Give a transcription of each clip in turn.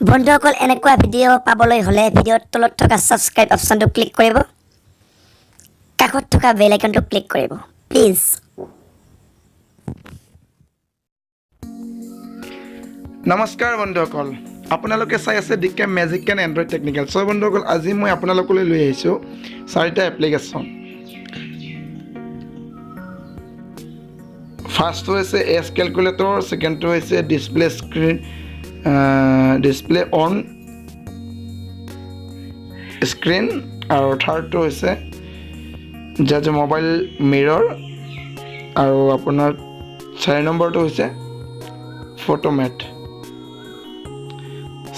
বন্ধুসকল, এনেকুৱা ভিডিঅ' পাবলৈ হ'লে ভিডিঅ'ৰ তলত থকা ছাবস্ক্ৰাইব অপশ্যনটো ক্লিক কৰিব, কাষত থকা বেল আইকনটো ক্লিক কৰিব প্লিজ। নমস্কাৰ বন্ধুসকল, আপোনালোকে চাই আছে D K magic and Android technical. চ' বন্ধুসকল, আজি মই আপোনালোকলৈ লৈ আহিছোঁ চাৰিটা এপ্লিকেশ্যন। ফাৰ্ষ্টটো হৈছে এজ কেলকুলেটৰ, ছেকেণ্ডটো হৈছে display screen, display on screen আৰু থাৰ্ডটো হৈছে জাজ মোবাইল মিৰৰ আৰু আপোনাৰ 4 নম্বৰটো হৈছে ফটোমেট।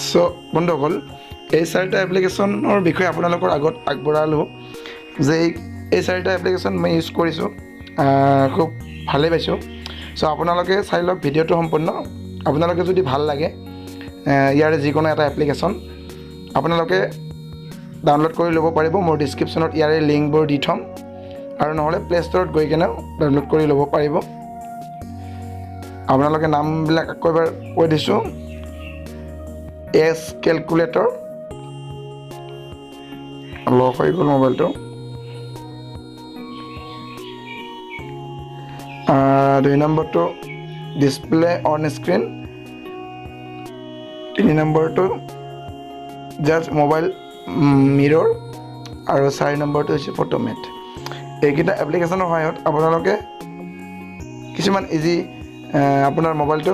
চ' বন্ধুসকল, এই চাৰিটা এপ্লিকেশ্যনৰ বিষয়ে আপোনালোকৰ আগত আগবঢ়ালোঁ যে এই চাৰিটা এপ্লিকেশ্যন মই ইউজ কৰিছোঁ, খুব ভালেই পাইছোঁ। চ' আপোনালোকে চাই লওক ভিডিঅ'টো সম্পূৰ্ণ। আপোনালোকে যদি ভাল লাগে ইয়াৰে যিকোনো এটা এপ্লিকেশ্যন আপোনালোকে ডাউনলোড কৰি ল'ব পাৰিব। মোৰ ডিছক্ৰিপশ্যনত ইয়াৰে লিংকবোৰ দি থ'ম আৰু নহ'লে প্লে' ষ্ট'ৰত গৈ কেনেও ডাউনলোড কৰি ল'ব পাৰিব। আপোনালোকে নামবিলাক আকৌ এবাৰ কৈ দিছোঁ। এছ কেলকুলেটৰ, লক হৈ গ'ল মোবাইলটো। 2 নম্বৰটো ডিছপ্লে অন স্ক্ৰীণ, 3 নম্বৰটো জাষ্ট মোবাইল মিৰৰ আৰু 4 নম্বৰটো হৈছে ফটোমেট। এইকেইটা এপ্লিকেশ্যনৰ সহায়ত আপোনালোকে কিছুমান ইজি, আপোনাৰ মোবাইলটো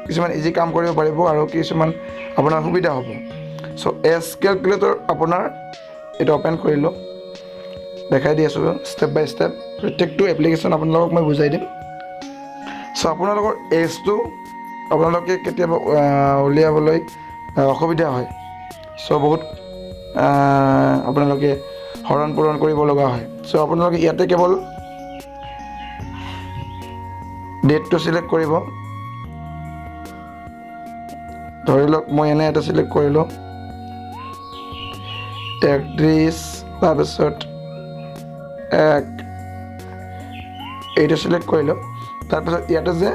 কিছুমান ইজি কাম কৰিব পাৰিব আৰু কিছুমান আপোনাৰ সুবিধা হ'ব। চ' এছ কেলকুলেটৰ আপোনাৰ এইটো অ'পেন কৰিলোঁ, দেখাই দি আছোঁ ষ্টেপ বাই ষ্টেপ প্ৰত্যেকটো এপ্লিকেশ্যন আপোনালোকক মই বুজাই দিম। চ' আপোনালোকৰ এজটো আপোনালোকে কেতিয়াবা উলিয়াবলৈ অসুবিধা হয়। চ' বহুত আপোনালোকে হৰণ পূৰণ কৰিব লগা হয়। চ' আপোনালোকে ইয়াতে কেৱল ডেটটো চিলেক্ট কৰিব। ধৰি লওক মই এনে এটা চিলেক্ট কৰিলোঁ 31, তাৰপিছত 1, এইটো চিলেক্ট কৰিলোঁ। তাৰপিছত ইয়াতে যে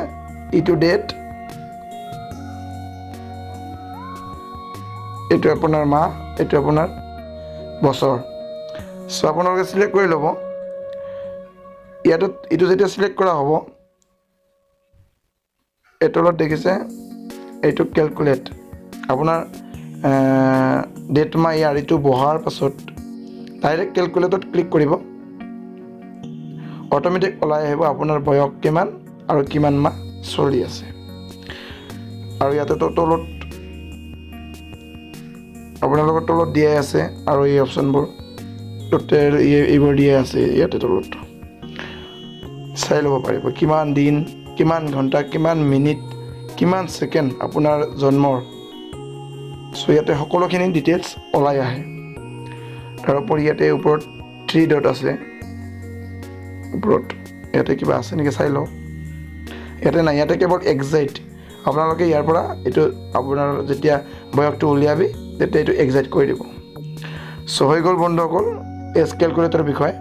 ইটো ডেট, এইটো আপোনাৰ মাহ, এইটো আপোনাৰ বছৰ। চ' আপোনালোকে চিলেক্ট কৰি ল'ব। ইয়াতে এইটো যেতিয়া চিলেক্ট কৰা হ'ব, এই তলত দেখিছে এইটো কেলকুলেট, আপোনাৰ ডেট মাহ ইয়াৰ এইটো বহাৰ পাছত ডাইৰেক্ট কেলকুলেটত ক্লিক কৰিব, অট'মেটিক ওলাই আহিব আপোনাৰ বয়স কিমান আৰু কিমান মাহ চলি আছে। আৰু ইয়াতেতো তলত আপোনালোকৰ তলত দিয়াই আছে আৰু এই অপশ্যনবোৰ টোটেল এইবোৰ দিয়াই আছে। ইয়াতে তলত চাই ল'ব পাৰিব কিমান দিন, কিমান ঘণ্টা, কিমান মিনিট, কিমান ছেকেণ্ড আপোনাৰ জন্মৰ। চ' ইয়াতে সকলোখিনি ডিটেইলছ ওলাই আহে। তাৰোপৰি ইয়াতে ওপৰত 3 ডট আছে, ওপৰত ইয়াতে কিবা আছে নেকি চাই লওক। ইয়াতে নাই, ইয়াতে কেৱল এক্সাইট। আপোনালোকে ইয়াৰ পৰা এইটো আপোনাৰ যেতিয়া বয়সটো উলিয়াবি তেতিয়া এইটো এক্সাইট কৰি দিব। চ' হৈ গ'ল বন্ধুসকল এজ কেলকুলেটৰ বিষয়ে।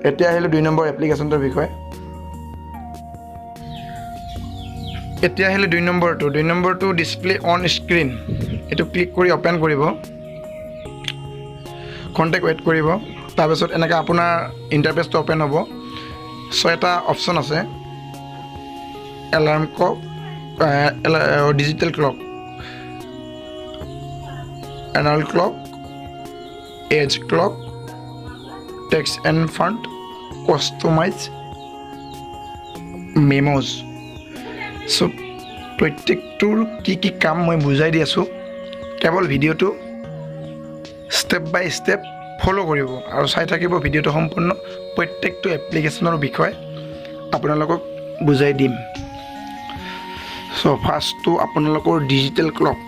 এতিয়া আহিলোঁ 2 নম্বৰ এপ্লিকেশ্যনটোৰ বিষয়ে। এতিয়া আহিলোঁ 2 নম্বৰটো। 2 নম্বৰটো ডিছপ্লে অন স্ক্ৰীণ, এইটো ক্লিক কৰি অ'পেন কৰিব, খন্তেক ৱেইট কৰিব। তাৰপিছত এনেকৈ আপোনাৰ ইণ্টাৰফেচটো অ'পেন হ'ব। 6টা অপশ্যন আছে, alarm clock, digital clock, analogue clock, age clock, text and font, customize memos. So প্ৰত্যেকটোৰ কি কি কাম মই বুজাই দি আছোঁ, কেৱল ভিডিঅ'টো ষ্টেপ বাই ষ্টেপ ফ'ল' কৰিব আৰু চাই থাকিব ভিডিঅ'টো সম্পূৰ্ণ। প্ৰত্যেকটো এপ্লিকেশ্যনৰ বিষয়ে আপোনালোকক বুজাই দিম। চ' ফাৰ্ষ্টটো আপোনালোকৰ ডিজিটেল ক্লক,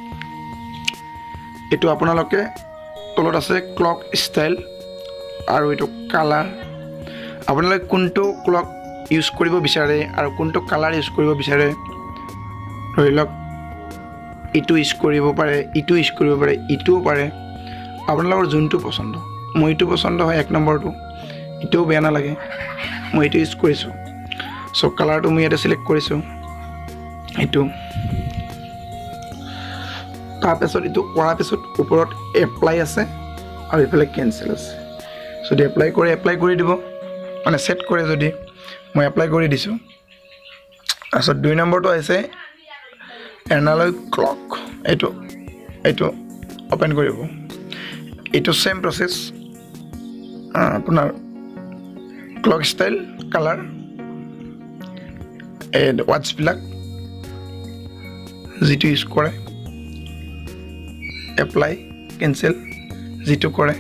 এইটো আপোনালোকে তলত আছে ক্লক ষ্টাইল আৰু এইটো কালাৰ। আপোনালোকে কোনটো ক্লক ইউজ কৰিব বিচাৰে আৰু কোনটো কালাৰ ইউজ কৰিব বিচাৰে, ধৰি লওক ইটো ইউজ কৰিব পাৰে, ইটো ইউজ কৰিব পাৰে, ইটোও পাৰে, আপোনালোকৰ যোনটো পচন্দ। মোৰ এইটো পচন্দ হয় 1 নম্বৰটো, ইটোও বেয়া নালাগে, মই এইটো ইউজ কৰিছোঁ। চ' কালাৰটো মই ইয়াতে চিলেক্ট কৰিছোঁ এইটো। তাৰপিছত এইটো কৰাৰ পিছত ওপৰত এপ্লাই আছে আৰু এইফালে কেঞ্চেল আছে। যদি এপ্লাই কৰে, এপ্লাই কৰি দিব, মানে ছেট কৰে যদি। মই এপ্লাই কৰি দিছোঁ। তাৰপিছত 2 নম্বৰটো আহিছে এনালগ ক্লক। এইটো অ'পেন কৰিব। এইটো ছেম প্ৰচেছ, আপোনাৰ ক্লক ষ্টাইল, কালাৰ, এই ৱাটছবিলাক যিটো ইউজ কৰে, এপ্লাই কেঞ্চেল যিটো কৰে।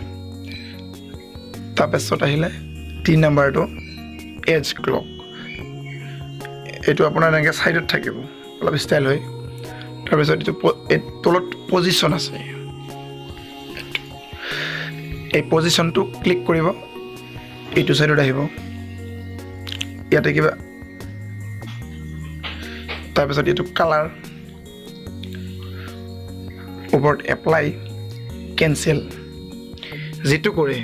তাৰপিছত আহিলে 3 নাম্বাৰটো এজ ক্লক। এইটো আপোনাৰ এনেকৈ ছাইডত থাকিব, অলপ ষ্টাইল হৈ। তাৰপিছত এইটো এই তলত পজিশ্যন আছে। এই পজিশ্যনটো ক্লিক কৰিব, এইটো ছাইডত আহিব, ইয়াতে কিবা। তাৰপিছত এইটো কালাৰ, ওপৰত এপ্লাই কেঞ্চেল যিটো কৰে।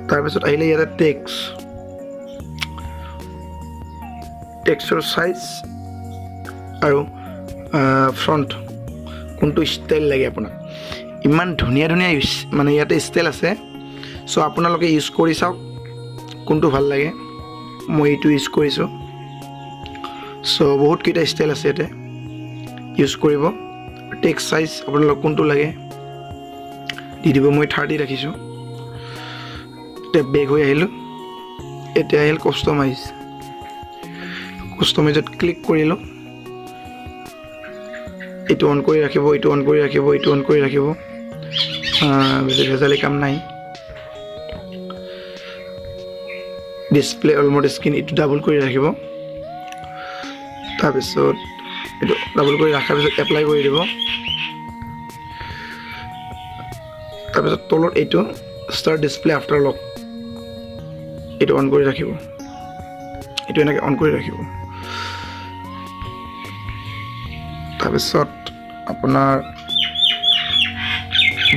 তাৰপিছত আহিলে ইয়াতে টেক্সৰ চাইজ আৰু ফ্ৰণ্ট কোনটো ষ্টাইল লাগে আপোনাক। ইমান ধুনীয়া ধুনীয়া ইউজ, মানে ইয়াতে ষ্টাইল আছে। চ' আপোনালোকে ইউজ কৰি চাওক কোনটো ভাল লাগে। মই এইটো ইউজ কৰিছোঁ। চ' বহুতকেইটা ষ্টাইল আছে ইয়াতে, ইউজ কৰিব। টেক্সট চাইজ আপোনালোক কোনটো লাগে দি দিব। মই 30 ৰাখিছোঁ। এতিয়া বেক হৈ আহিলোঁ। এতিয়া আহিল কাষ্টমাইজ। কাষ্টমাইজত ক্লিক কৰিলোঁ। এইটো অন কৰি ৰাখিব, এইটো অন কৰি ৰাখিব, এইটো অন কৰি ৰাখিব। বেছি ভেজালি কাম নাই। ডিছপ্লে অলমোষ্ট স্ক্ৰীন, এইটো ডাবল কৰি ৰাখিব। তাৰপিছত এইটো ডাবল কৰি ৰখাৰ পিছত এপ্লাই কৰি দিব। তাৰপিছত তলত এইটো ষ্টাৰ্ট ডিছপ্লে আফটাৰ লক, এইটো অন কৰি ৰাখিব। এইটো এনেকৈ অন কৰি ৰাখিব। তাৰপিছত আপোনাৰ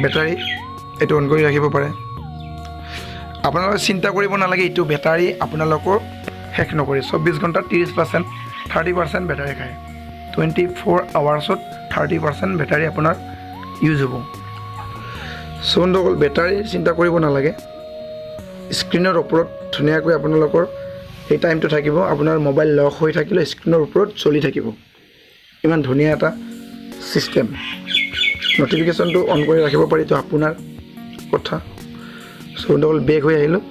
বেটাৰী, এইটো অন কৰি ৰাখিব পাৰে। আপোনালোকে চিন্তা কৰিব নালাগে, এইটো বেটাৰী আপোনালোকৰ শেষ নকৰে। 24 ঘণ্টাত 30%, 30% বেটাৰী খায়। 24 আৱাৰ্ছত 30% বেটাৰী আপোনাৰ ইউজ হ'ব। চ' বন্ধুসকল, বেটাৰী চিন্তা কৰিব নালাগে। স্ক্ৰীণৰ ওপৰত ধুনীয়াকৈ আপোনালোকৰ সেই টাইমটো থাকিব। আপোনাৰ মোবাইল লক হৈ থাকিলে স্ক্ৰীণৰ ওপৰত চলি থাকিব। ইমান ধুনীয়া এটা ছিষ্টেম। ন'টিফিকেশ্যনটো অন কৰি ৰাখিব পাৰি, এইটো আপোনাৰ কথা। চ' বন্ধুসকল, বেক হৈ আহিলোঁ।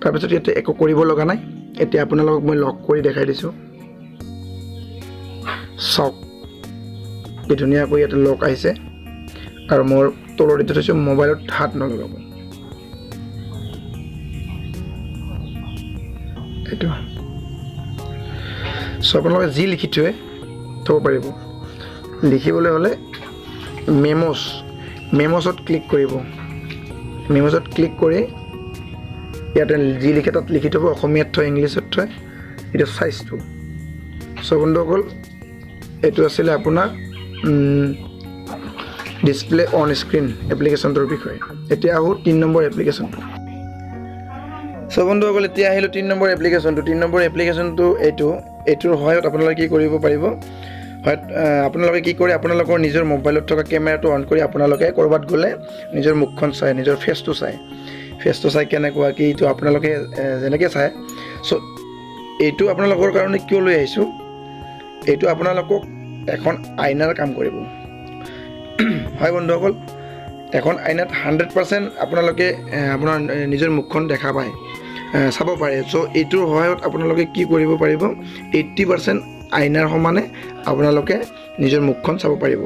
তাৰপিছত ইয়াতে একো কৰিব লগা নাই। এতিয়া আপোনালোকক মই লক কৰি দেখাই দিছোঁ। চাওক, কি ধুনীয়াকৈ ইয়াতে লক আহিছে। আৰু মোৰ তলত এইটো থৈছোঁ, মোবাইলত হাত নলগাব এইটো। চ' আপোনালোকে যি লিখি থৈ থ'ব পাৰিব। লিখিবলৈ হ'লে মেম'ছত ক্লিক কৰিব। মেম'ছত ক্লিক কৰি ইয়াতে যি লিখে তাত লিখি থ'ব। অসমীয়াত থয়, ইংলিছত থয়, এইটো চাইজটো। চ' বন্ধুসকল, এইটো আছিলে আপোনাৰ ডিছপ্লে অন স্ক্ৰীণ এপ্লিকেশ্যনটোৰ বিষয়ে। এতিয়া আহোঁ 3 নম্বৰ এপ্লিকেশ্যনটো। চ' বন্ধুসকল, এতিয়া আহিলোঁ 3 নম্বৰ এপ্লিকেশ্যনটো। 3 নম্বৰ এপ্লিকেশ্যনটো এইটো। এইটোৰ সহায়ত আপোনালোকে কি কৰিব পাৰিব? হয়, আপোনালোকে কি কৰে, আপোনালোকৰ নিজৰ মোবাইলত থকা কেমেৰাটো অন কৰি আপোনালোকে ক'ৰবাত গ'লে নিজৰ মুখখন চায়, নিজৰ ফেচটো চায়, ফেচটো চাই কেনেকুৱা কি, এইটো আপোনালোকে যেনেকৈ চায়। চ' এইটো আপোনালোকৰ কাৰণে কিয় লৈ আহিছোঁ? এইটো আপোনালোকক এখন আইনাৰ কাম কৰিব। হয় বন্ধুসকল, এখন আইনাত 100% আপোনালোকে আপোনাৰ নিজৰ মুখখন দেখা পায়, চাব পাৰে। চ' এইটোৰ সহায়ত আপোনালোকে কি কৰিব পাৰিব? 80% আইনাৰ সমানে আপোনালোকে নিজৰ মুখখন চাব পাৰিব।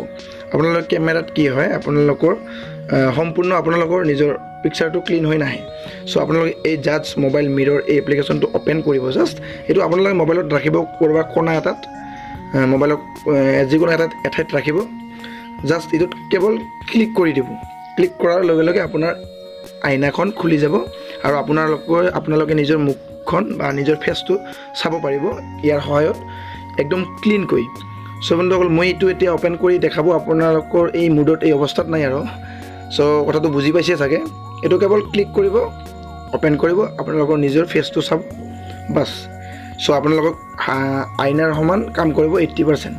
আপোনালোকৰ কেমেৰাত কি হয়, আপোনালোকৰ সম্পূৰ্ণ আপোনালোকৰ নিজৰ পিকচাৰটো ক্লিন হৈ নাহে। চ' আপোনালোকে এই জাষ্ট মোবাইল মিৰৰ এই এপ্লিকেশ্যনটো অ'পেন কৰিব। জাষ্ট এইটো আপোনালোকে মোবাইলত ৰাখিব ক'ৰবাত কোণা এটাত, মোবাইলক যিকোনো এটা এঠাইত ৰাখিব। জাষ্ট এইটোত কেৱল ক্লিক কৰি দিব। ক্লিক কৰাৰ লগে লগে আপোনাৰ আইনাখন খুলি যাব আৰু আপোনালোকে নিজৰ মুখখন বা নিজৰ ফেচটো চাব পাৰিব ইয়াৰ সহায়ত একদম ক্লিনকৈ। চ' বন্ধুসকল, মই এইটো এতিয়া অ'পেন কৰি দেখাব আপোনালোকৰ এই মুডত, এই অৱস্থাত নাই আৰু। চ' কথাটো বুজি পাইছে চাগে। এইটো কেৱল ক্লিক কৰিব, অ'পেন কৰিব, আপোনালোকৰ নিজৰ ফেচটো চাব, বাছ। চ' আপোনালোকক আইনাৰ সমান কাম কৰিব 80%।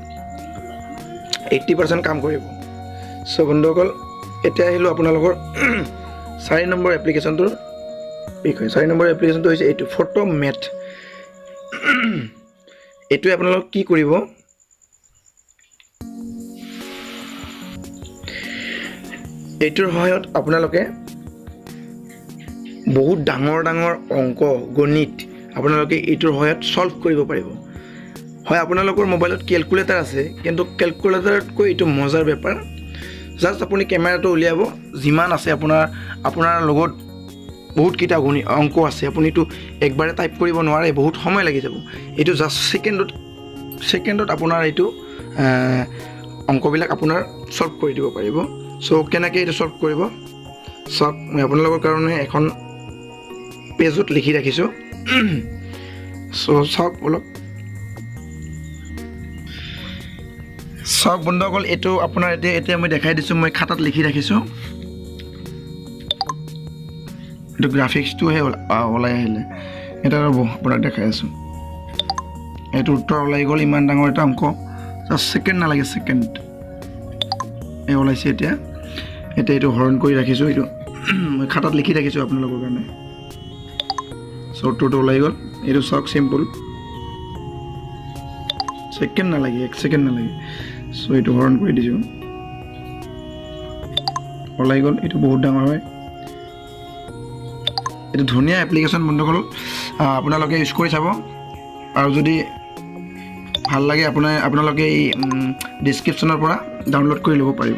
80% কাম কৰিব। চ' বন্ধুসকল, এতিয়া আহিলোঁ আপোনালোকৰ 4 নম্বৰ এপ্লিকেশ্যনটোৰ বিষয়ে। 4 নম্বৰ এপ্লিকেশ্যনটো হৈছে এইটো ফটো মেথ। এইটোৱে আপোনালোক কি কৰিব? এইটোৰ সহায়ত আপোনালোকে বহুত ডাঙৰ ডাঙৰ অংক, গণিত আপোনালোকে এইটোৰ সহায়ত ছল্ভ কৰিব পাৰিব। হয়, আপোনালোকৰ মোবাইলত কেলকুলেটাৰ আছে, কিন্তু কেলকুলেটাৰতকৈ এইটো মজাৰ বেপাৰ। জাষ্ট আপুনি কেমেৰাটো উলিয়াব, যিমান আছে আপোনাৰ লগত বহুতকেইটা গণি অংক আছে, আপুনিতো একবাৰে টাইপ কৰিব নোৱাৰে, বহুত সময় লাগি যাব। এইটো জাষ্ট ছেকেণ্ডত ছেকেণ্ডত আপোনাৰ এইটো অংকবিলাক আপোনাৰ ছল্ভ কৰি দিব পাৰিব। চ' কেনেকৈ এইটো ছল্ভ কৰিব চাওক, মই আপোনালোকৰ কাৰণে এখন পেজত লিখি ৰাখিছোঁ। চ' চাওক অলপ। চাওক বন্ধুসকল, এইটো আপোনাৰ এতিয়া মই দেখাই দিছোঁ, মই খাতাত লিখি ৰাখিছোঁ। এইটো গ্ৰাফিক্সটোহে ওলাই আহিলে। এটা ৰ'ব, আপোনাক দেখাই আছোঁ। এইটো উত্তৰ ওলাই গ'ল। ইমান ডাঙৰ এটা অংক, জাষ্ট ছেকেণ্ড নালাগে, ছেকেণ্ড। এই ওলাইছে এতিয়া। এতিয়া এইটো হৰণ কৰি ৰাখিছোঁ। এইটো মই খাতাত লিখি ৰাখিছোঁ আপোনালোকৰ কাৰণে। চ' উত্তৰটো ওলাই গ'ল। এইটো চাওক, চিম্পুল, ছেকেণ্ড নালাগে, এক ছেকেণ্ড নালাগে। চ' এইটো হৰণ কৰি দিছোঁ, ওলাই গ'ল। এইটো বহুত ডাঙৰ হয়। এইটো ধুনীয়া এপ্লিকেশ্যন বন্ধুসকল, আপোনালোকে ইউজ কৰি চাব আৰু যদি ভাল লাগে আপোনালোকে এই ডিছক্ৰিপশ্যনৰ পৰা ডাউনলোড কৰি ল'ব পাৰিব।